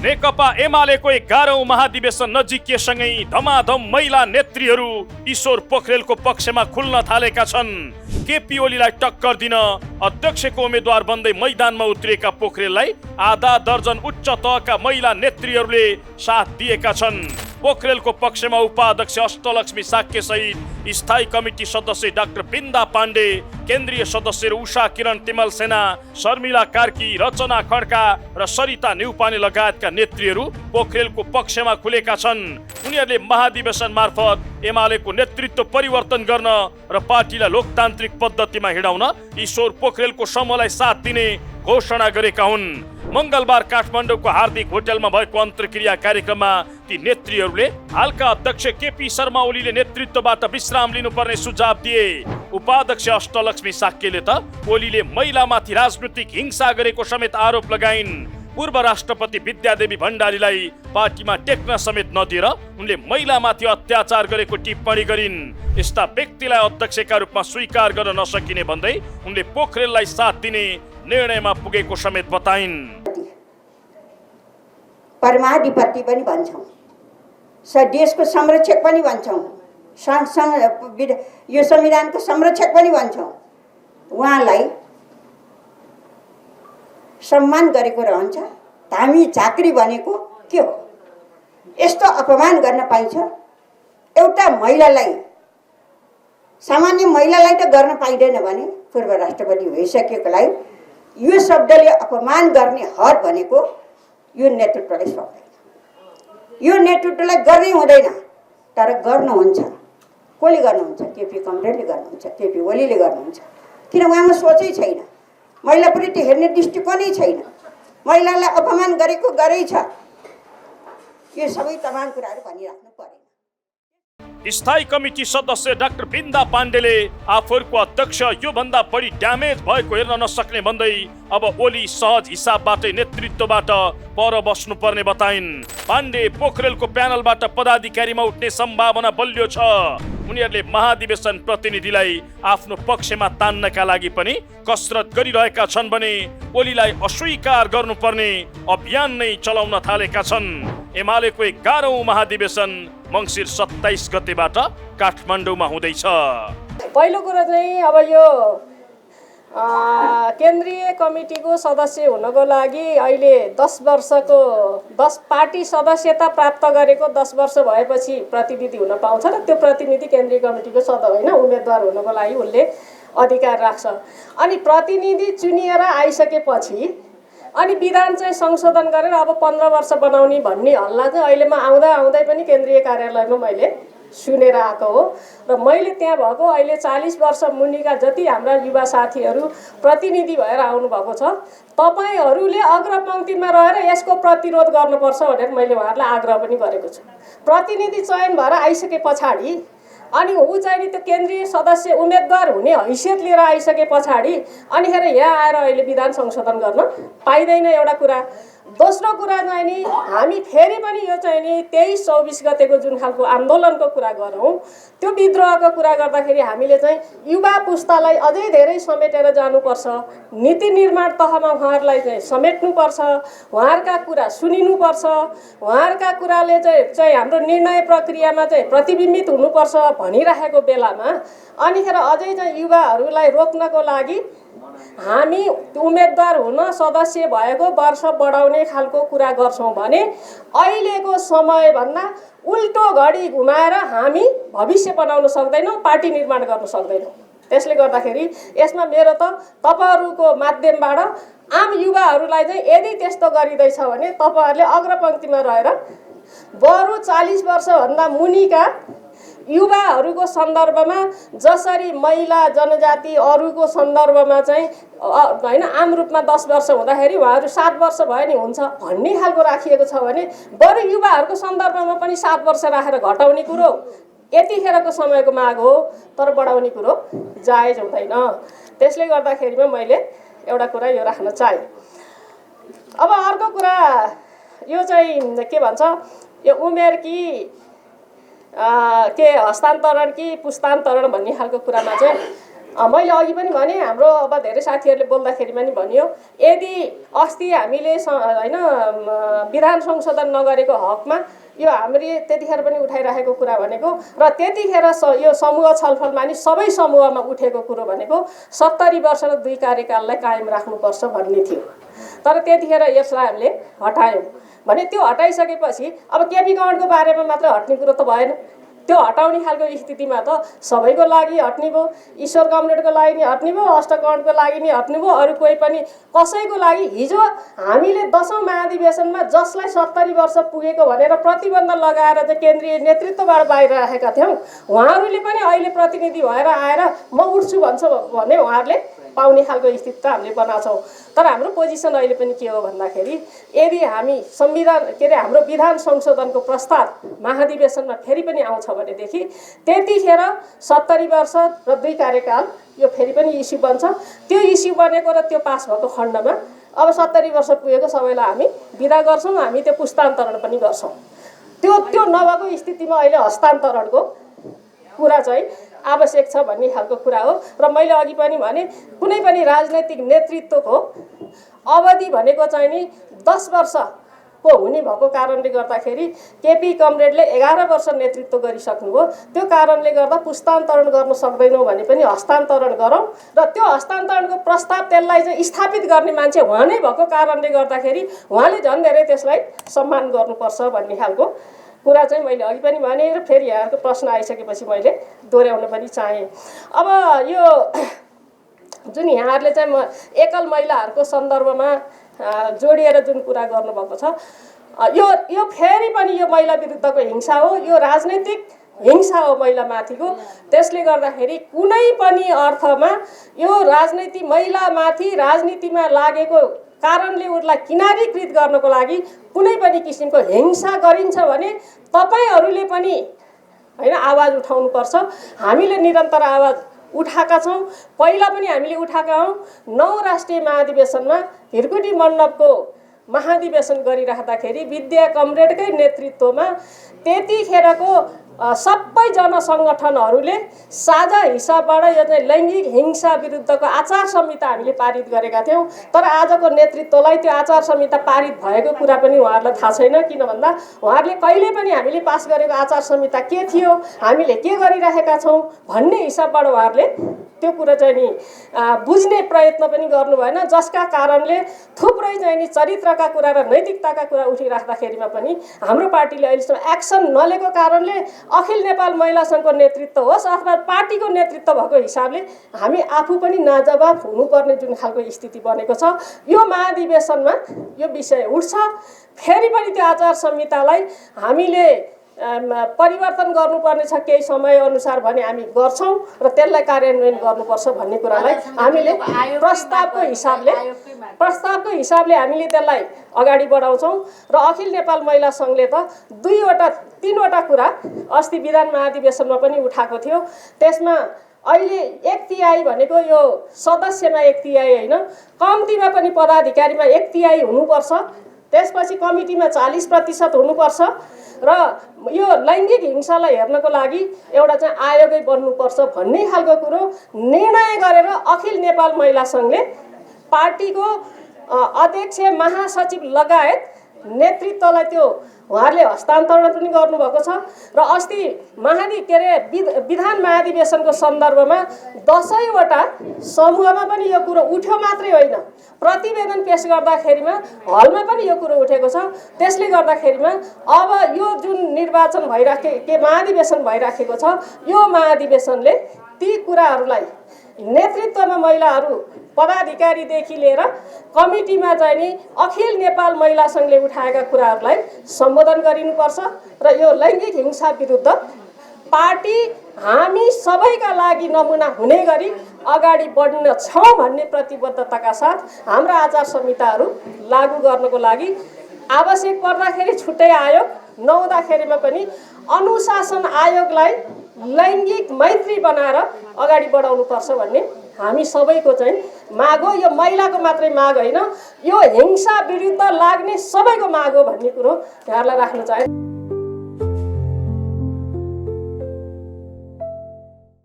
नेकपा एमालेको 11औं महाधिवेशन नजिकिएसँगै धमाधम महिला नेत्रीहरू ईश्वर पोखरेलको पक्षमा खुल्न थालेका छन्। केपी ओलीलाई टक्कर दिन अध्यक्षको उम्मेद्वार बन्दै मैदानमा उत्रिएका पोखरेललाई आधा दर्जन उच्च तहका महिला नेत्रीहरूले साथ दिएका छन्। पोखरेलको पक्षमा उपाध्यक्ष अष्टलक्ष्मी साक्य सहित स्थायी कमिटी सदस्य डाक्टर बिन्दा पाण्डे, केन्द्रीय सदस्यहरू उषा किरण तिमल सेना, शर्मिला कार्की, रचना खड्का र सरिता न्युपाने लगायतका नेत्रीहरू पोखरेलको पक्षमा खुलेका छन्। उनीहरूले महाधिवेशन मार्फत एमालेको नेतृत्व परिवर्तन गर्न र पार्टीलाई लोकतान्त्रिक पद्धतिमा हिँडाउन ईश्वर पोखरेलको समूहलाई साथ दिने घोषणा गरेका हुन्। मंगलबार काठमाडौँको हार्दिक होटलमा भएको अन्तर्क्रिया कार्यक्रममा ती नेत्रीहरूले हालका अध्यक्ष केपी शर्मा ओलीले नेतृत्वबाट विश्राम लिनुपर्ने सुझाव दिए। उपाध्यक्ष अष्टलक्ष्मी साक्यले त ओलीले महिलामाथि राजनीतिक हिंसा गरेको समेत आरोप लगाइन्। पूर्व राष्ट्रपति विद्यादेवी भण्डारीलाई पार्टीमा टेक्न समेत नदिएर उनले महिलामाथि अत्याचार गरेको टिप्पणी गरिन्। यस्ता व्यक्तिलाई अध्यक्षका रूपमा स्वीकार गर्न नसकिने भन्दै उनले पोखरेललाई साथ दिने निर्णयमा पुगेको समेत बताइन्। परमाधिपत्य पनि भन्छौँ, देशको संरक्षक पनि भन्छौँ, यो संविधानको संरक्षक पनि भन्छौँ। उहाँलाई सम्मान गरेको रहन्छ। धामी झाँक्री भनेको के हो? यस्तो अपमान गर्न पाइन्छ? एउटा महिलालाई, सामान्य महिलालाई त गर्न पाइँदैन भने पूर्व राष्ट्रपति भइसकेकोलाई यो शब्दले अपमान गर्ने हद भनेको यो नेतृत्वलाई सक्दैन। यो नेतृत्वलाई गर्नै हुँदैन, तर गर्नुहुन्छ। कसले गर्नुहुन्छ? केपी कमरेडले गर्नुहुन्छ, केपी ओलीले गर्नुहुन्छ। किन उहाँमा सोचै छैन, महिलाप्रति हेर्ने दृष्टिकोणै छैन। महिलालाई अपमान गरेको गरेछ। यो सबै तमाम कुराहरू भनिराख्नु पर्यो। स्थायी कमिटी सदस्य डाक्टर बिन्दा पाण्डेले आफूहरूको अध्यक्ष यो भन्दा बढी ड्यामेज भएको हेर्न नसक्ने भन्दै अब ओली सहज हिसाबबाटै नेतृत्वबाट पर बस्नुपर्ने बताइन्। पाण्डे पोखरेलको प्यानलबाट पदाधिकारीमा उठ्ने सम्भावना बलियो छ। उनीहरूले महाधिवेशन प्रतिनिधिलाई आफ्नो पक्षमा तान्नका लागि पनि कसरत गरिरहेका छन् भने ओलीलाई अस्वीकार गर्नुपर्ने अभियान नै चलाउन थालेका छन्। एमालेको 11औं महाधिवेशन मङ्सिर 27 गतेबाट काठमाडौँमा हुँदैछ। पहिलो कुरा चाहिँ अब यो केन्द्रीय कमिटीको सदस्य हुनको लागि अहिले 10 वर्षको पार्टी सदस्यता प्राप्त गरेको 10 वर्ष भएपछि प्रतिनिधि हुन पाउँछ र त्यो प्रतिनिधि केन्द्रीय कमिटीको उम्मेदवार हुनको लागि उसले अधिकार राख्छ। अनि प्रतिनिधि चुनिएर आइसकेपछि अनि विधान चाहिँ संशोधन गरेर अब 15 वर्ष बनाउने भन्ने हल्ला चाहिँ अहिलेमा आउँदै पनि केन्द्रीय कार्यालयमा मैले सुनेर आएको हो। र मैले त्यहाँ भएको अहिले 40 वर्ष मुनिका जति हाम्रा युवा साथीहरू प्रतिनिधि भएर आउनुभएको छ, तपाईहरूले अग्रपङ्क्तिमा रहेर यसको प्रतिरोध गर्नुपर्छ भनेर मैले उहाँहरूलाई आग्रह पनि गरेको छु। प्रतिनिधि चयन भएर आइसके पछाडि अनि ऊ चाहिँ त्यो केन्द्रीय सदस्य उम्मेदवार हुने हैसियत लिएर आइसके पछाडि अनिखेर यहाँ आएर अहिले विधान संशोधन गर्न पाइँदैन, एउटा कुरा। दोस्रो कुरा चाहिँ नि हामी फेरि पनि यो चाहिँ नि 23-24 गतेको जुन खालको आन्दोलनको कुरा गरौँ, त्यो विद्रोहको कुरा गर्दाखेरि हामीले चाहिँ युवा पुस्तालाई अझै धेरै समेटेर जानुपर्छ। नीति निर्माण तहमा उहाँहरूलाई चाहिँ समेट्नुपर्छ, उहाँहरूका कुरा सुनिनुपर्छ, उहाँहरूका कुराले चाहिँ हाम्रो निर्णय प्रक्रियामा चाहिँ प्रतिबिम्बित हुनुपर्छ भनिराखेको बेलामा अनिखेर अझै चाहिँ युवाहरूलाई रोक्नको लागि हामी उम्मेदवार हुन सदस्य भएको वर्ष बढाउने खालको कुरा गर्छौँ भने अहिलेको समयभन्दा उल्टो घडी घुमाएर हामी भविष्य बनाउन सक्दैनौँ, पार्टी निर्माण गर्न सक्दैनौँ। त्यसले गर्दाखेरि यसमा मेरो त तपाईँहरूको माध्यमबाट आम युवाहरूलाई चाहिँ यदि त्यस्तो गरिँदैछ भने तपाईँहरूले अग्रपङ्क्तिमा रहेर बरु 40 वर्षभन्दा मुनिका युवाहरूको सन्दर्भमा जसरी महिला जनजाति अरूको सन्दर्भमा चाहिँ होइन आम रूपमा 10 वर्ष हुँदाखेरि उहाँहरू 7 वर्ष भयो नि हुन्छ भन्ने खालको राखिएको छ भने बरु युवाहरूको सन्दर्भमा पनि 7 वर्ष राखेर घटाउने कुरो यतिखेरको समयको माग हो, तर बढाउने कुरो जायज हुँदैन। त्यसले गर्दाखेरिमा मैले एउटा कुरा यो राख्न चाहेँ। अब अर्को कुरा यो चाहिँ के भन्छ, यो उमेर कि के हस्तान्तरण कि पुस्तान्तरण भन्ने खालको कुरामा चाहिँ मैले अघि पनि भने हाम्रो अब धेरै साथीहरूले बोल्दाखेरि पनि भनियो यदि अस्ति हामीले होइन विधान संशोधन नगरेको हकमा यो हामीले त्यतिखेर पनि उठाइराखेको कुरा भनेको र त्यतिखेर यो समूह छलफलमा नि सबै समूहमा उठेको कुरो भनेको 70 वर्ष र 2 कार्यकाललाई कायम राख्नुपर्छ भन्ने थियो। तर त्यतिखेर यसलाई हामीले हटायौँ भने त्यो हटाइसकेपछि अब केपी गवर्नमेन्टको बारेमा मात्र हट्ने कुरो त भएन। त्यो हटाउने खालको स्थितिमा त सबैको लागि हट्ने भयो, ईश्वर कमरेडको लागि नि हट्ने भयो, अष्टकर्णको लागि नि हट्ने भयो, अरू कोही पनि कसैको लागि। हिजो हामीले 10औं महाधिवेशनमा जसलाई 70 वर्ष पुगेको भनेर प्रतिबन्ध लगाएर चाहिँ केन्द्रीय नेतृत्वबाट बाहिर राखेका थियौँ, उहाँहरूले पनि अहिले प्रतिनिधि भएर आएर म उठ्छु भन्छ भने उहाँहरूले पाउने खालको स्थिति त हामीले बनाउँछौँ। तर हाम्रो पोजिसन अहिले पनि के हो भन्दाखेरि यदि हामी संविधान के अरे हाम्रो विधान संशोधनको प्रस्ताव महाधिवेशनमा फेरि पनि आउँछ भनेदेखि त्यतिखेर 70 वर्ष र 2 कार्यकाल यो फेरि पनि इस्यु बन्छ। त्यो इस्यु बनेको र त्यो पास भएको खण्डमा अब 70 वर्ष पुगेको सबैलाई हामी बिदा गर्छौँ, हामी त्यो पुस्तान्तरण पनि गर्छौँ। त्यो नभएको स्थितिमा अहिले हस्तान्तरणको कुरा चाहिँ आवश्यक छ भन्ने खालको कुरा हो। र मैले अघि पनि भने कुनै पनि राजनैतिक नेतृत्वको अवधि भनेको चाहिँ नि 10 वर्षको हुने भएको कारणले गर्दाखेरि केपी कमरेडले 11 वर्ष नेतृत्व गरिसक्नुभयो। त्यो कारणले गर्दा पुस्तान्तरण गर्न सक्दैनौँ भने पनि हस्तान्तरण गरौँ र त्यो हस्तान्तरणको प्रस्ताव त्यसलाई चाहिँ स्थापित गर्ने मान्छे उहाँ नै भएको कारणले गर्दाखेरि उहाँले झन् धेरै त्यसलाई सम्मान गर्नुपर्छ भन्ने खालको कुरा चाहिँ मैले अघि पनि भने र फेरि यहाँको प्रश्न आइसकेपछि मैले दोहोऱ्याउन पनि चाहेँ। अब यो जुन यहाँहरूले चाहिँ एकल महिलाहरूको सन्दर्भमा जोडिएर जुन कुरा गर्नुभएको छ यो फेरि पनि यो महिला विरुद्धको हिंसा हो, यो राजनैतिक हिंसा हो महिलामाथिको। त्यसले गर्दाखेरि कुनै पनि अर्थमा यो राजनीति महिलामाथि राजनीतिमा लागेको कारणले उसलाई किनारीकृत गर्नको लागि कुनै पनि किसिमको हिंसा गरिन्छ भने तपाईहरूले पनि हैन आवाज उठाउनुपर्छ। हामीले निरन्तर आवाज उठाएका छौँ, पहिला पनि हामीले उठाएका हौँ। 9 राष्ट्रिय महाधिवेशनमा हिरकुटी मण्डपको महाधिवेशन गरिराख्दाखेरि विद्या कमरेडकै नेतृत्वमा त्यतिखेरको सबै जनसङ्गठनहरूले साझा हिसाबबाट यो चाहिँ लैङ्गिक हिंसा विरुद्धको आचार संहिता हामीले पारित गरेका थियौँ। तर आजको नेतृत्वलाई त्यो आचार संहिता पारित भएको कुरा पनि उहाँहरूलाई थाहा छैन। किन भन्दा उहाँहरूले कहिले पनि हामीले पास गरेको आचार संहिता के थियो, हामीले के गरिरहेका छौँ भन्ने हिसाबबाट उहाँहरूले त्यो कुरा चाहिँ नि बुझ्ने प्रयत्न पनि गर्नु भएन। जसका कारणले थुप्रै चाहिँ नि चरित्रका कुरा र नैतिकताका कुरा उठिराख्दाखेरिमा पनि हाम्रो पार्टीले अहिलेसम्म एक्सन नलिएको कारणले अखिल नेपाल महिला सङ्घको नेतृत्व होस् अथवा पार्टीको नेतृत्व भएको हिसाबले हामी आफू पनि नाजवाब हुनुपर्ने जुन खालको स्थिति बनेको छ। यो महाधिवेशनमा यो विषय उठ्छ, फेरि पनि त्यो आचार संहितालाई हामीले परिवर्तन गर्नुपर्ने छ केही समय अनुसार भने हामी गर्छौँ र त्यसलाई कार्यान्वयन गर्नुपर्छ भन्ने कुरालाई हामीले प्रस्तावको हिसाबले हामीले त्यसलाई अगाडि बढाउँछौँ। र अखिल नेपाल महिला सङ्घले त 3वटा कुरा अस्ति विधान महाधिवेशनमा पनि उठाएको थियो। त्यसमा अहिले 1/3 भनेको यो सदस्यमा 1/3 होइन, कम्तीमा पनि पदाधिकारीमा 1/3 हुनुपर्छ, त्यसपछि कमिटीमा 40% हुनुपर्छ र यो लैङ्गिक हिंसालाई हेर्नको लागि एउटा चाहिँ आयोगै बन्नुपर्छ भन्ने खालको कुरो निर्णय गरेर अखिल नेपाल महिला सङ्घले पार्टीको अध्यक्ष महासचिव लगायत नेतृत्वलाई त्यो उहाँहरूले हस्तान्तरण पनि गर्नुभएको छ। र अस्ति विधान महाधिवेशनको सन्दर्भमा 10वटा समूहमा पनि यो कुरो उठ्यो मात्रै होइन, प्रतिवेदन पेश गर्दाखेरिमा हलमा पनि यो कुरो उठेको छ। त्यसले गर्दाखेरिमा अब यो जुन निर्वाचन महाधिवेशन भइराखेको छ, यो महाधिवेशनले ती कुराहरूलाई नेतृत्वमा महिलाहरू पदाधिकारीदेखि लिएर कमिटीमा चाहिँ नि अखिल नेपाल महिला सङ्घले उठाएका कुराहरूलाई सम्बोधन गरिनुपर्छ र यो लैङ्गिक हिंसा विरुद्ध पार्टी हामी सबैका लागि नमुना हुने गरी अगाडि बढ्न छौँ भन्ने प्रतिबद्धताका साथ हाम्रा आचार संहिताहरू लागू गर्नको लागि आवश्यक पर्दाखेरि छुट्टै आयोग नहुँदाखेरिमा पनि अनुशासन आयोगलाई लैङ्गिक मैत्री बनाएर अगाडि बढाउनुपर्छ भन्ने हामी सबैको चाहिँ माग हो। यो महिलाको मात्रै माग होइन, यो हिंसा विरुद्ध लाग्ने सबैको माग हो भन्ने कुरो यहाँलाई राख्न चाहे।